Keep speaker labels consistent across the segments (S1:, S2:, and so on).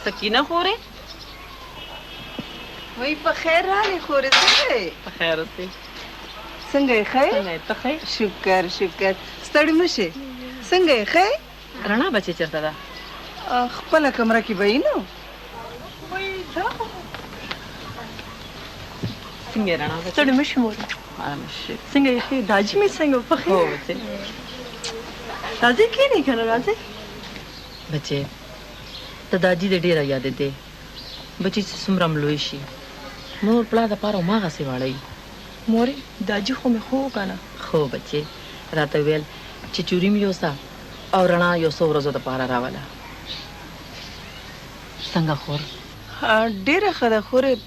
S1: سکینه خورې؟
S2: وای په خیر راغلې خورې، څنګه یې؟
S1: په خیر اوسې.
S2: څنګه یې؟ ښه یې؟
S1: څنګه یې؟ ته ښه یې؟
S2: شکر شکر. ستړي مه شې. څنګه یې؟ ښه یې؟
S1: رڼا بچې چېرته ده؟
S2: خپله کمره کې به یې نو.
S1: څنګه یې رڼا بچې؟
S3: ستړي مه شې مورې. څنګه یې؟ ښه یې؟ داجي مې څنګه؟ په خیر؟
S1: هو بچې.
S3: راځئ کښېنئ که نه، راځئ.
S1: بچې ته داجي دې ډېره یادېدې. بچې چې څومره هم لوی شي مور پلار دپاره هماغسې واړه وي.
S3: مورې داجي خو مې ښه و که نه؟
S1: ښه و بچې، راته ویل چې چوري مې یوسه او رڼا یو څو ورځو دپاره راوله. څنګه خور؟
S2: ډېره ښه ده خورې،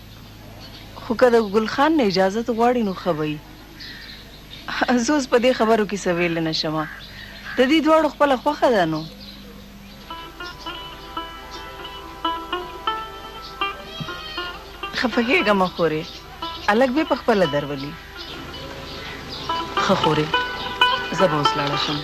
S2: خو که د ګل خان نه اجازت غواړي نو ښه به وي. زه اوس په دې خبرو کې څه ویلی نه شم، د دې دواړو خپله خوښه ده نو. خفه کېږه مه خورې، هلک به په خپله درولي.
S1: ښه خورې، زه به اوس لاړه شم.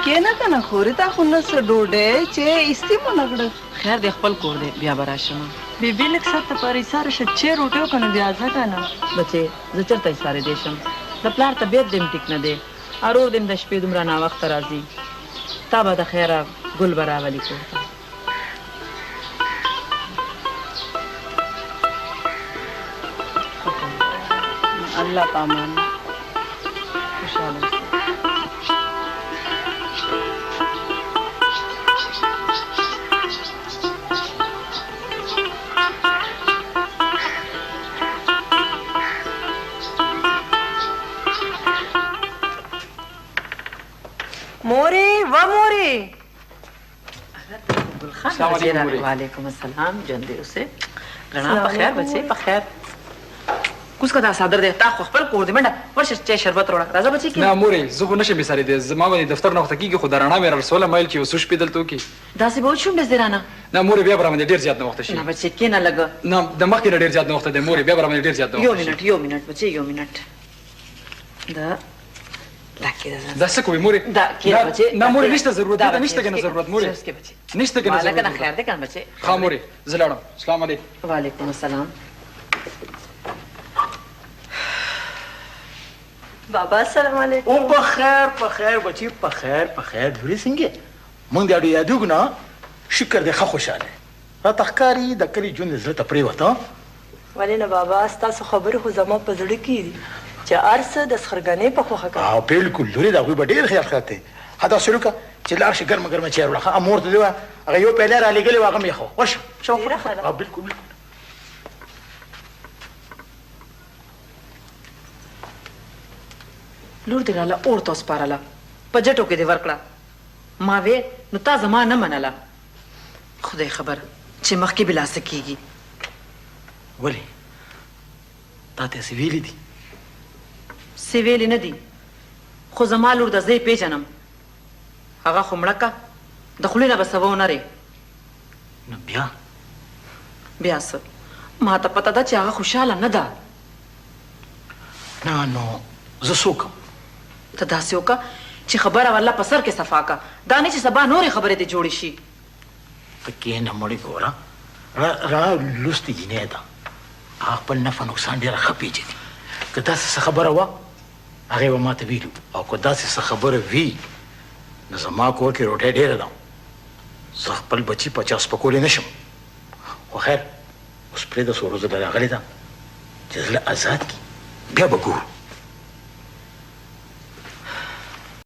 S2: کښېنه که نه خورې، تا خو نه څه ډوډۍ چې ایستې مو نه کړه.
S1: خیر دی، خپل کور دی، بیا به راشم.
S3: بیبي لږ ساعت دپاره ایساره شه، چې روټۍ وکړه نو بیا ځه که نه.
S1: بچې زه چېرته ایسارېدی شم؟ د پلار طبیعت دې هم ټیک نه دی، ارور دې هم د شپې دومره ناوخته راځي. تا به د خیره ګل به راولي کور ته.
S2: الله پامان، خوشحاله اوسې.
S3: مورې و مورې.
S1: ګل خان وعلیکم السلام، ژوندی اوسې. رڼا په خیر بچې، په خیر. کوس که دا څادر دی، تا خو خپل کور دی، منډه ورشه چای شربت راوړه. راځه بچې کښېنه.
S4: نه مورې، زه خو نه شم ایسارېدی، زما باندې دفتر ناوخته کېږي، خو د رڼا مې رارسوله، ما ویل چې یو څو شپې دلته وکړي.
S1: داسې به وشونډې زه رانه.
S4: نه مورې، بیا به راباندې ډېر زیات ناوخته شي.
S1: نه بچې کښېنه لږ.
S4: نه، د مخکې نه ډېر زیات ناوخته دی مورې، بیا به راباندې ډېر زیات ناوخته
S1: شي. یو منټ، یو منټ بچې، یو منټ. دا دا کېده.
S4: دا څه کوې مورې؟
S1: دا کېده بچې.
S4: نه مورې، نشته ضرورت، دې ته نشته که نه ضرورت مورې، نشته که نه ضرورت.
S1: کنه خیر دی کنه بچې.
S4: ښه مورې، زه لاړم. سلام علیکم.
S1: وعلیکم السلام.
S3: بابا السلام علیکم.
S5: او په خیر، په خیر بچی، په خیر، په خیر. لورې څنګه مونږ دې اډو یادوږو نه، شکر دی ښه خوشحاله راته ښکاري. د کلي ژوند دې زړه ته پرېوته.
S3: ولې نه بابا، ستاسو خبرې خو زما په زړه کې دي چې هر څه د سخرګنۍ په خوښه کوي.
S5: او بالکل لورې، د هغوی به ډېر خیال ساتې. ښه داسې وکړه چې لاړ شي ګرمه ګرمه چای راوړه. ښه مور ته دې ووایه هغه یو پیاله رالېږلې وه، هغه مې یخوه. ورشه شه.
S3: ډېره ښه ده.
S5: بالکل بالکل.
S1: لور دې راله اور ته وسپارله، په جټو کې دې ورکړه. ما وې نو تا زما نه منله. خدای خبر چې مخکې به لا څه کېږي.
S5: ولې تا ته څه ویلي دي؟
S1: څه ویلي نه دي، خو زما لور ده، زه یې پېژنم. هغه خو مړه که، د خولې نه به څه ونه رې.
S5: نو بیا؟
S1: بیا څه، ما ته پته ده چې هغه خوشحاله نه ده.
S5: نه نو زه څه وکړم؟
S1: ته داسې وکړه چې خبره والله په سر کې صفا که، دا نه چې سبا نورې خبرې دې جوړې شي.
S5: ته کښېنه مړې، ګوره رڼا لوستې جینۍ ده، هغه خپل نفع نقصان ډېره ښه پېژني. که داسې څه خبره وه هغې به ما ته ویلي، او که داسې څه خبره وي نو زما کور کې روټۍ ډېره ده، زه خپل بچي په چا سپکولی نه شم. خو خیر اوس پرېږده، څو ورځو له راغلې ده چې زړه ازاد کړي، بیا به ګورو.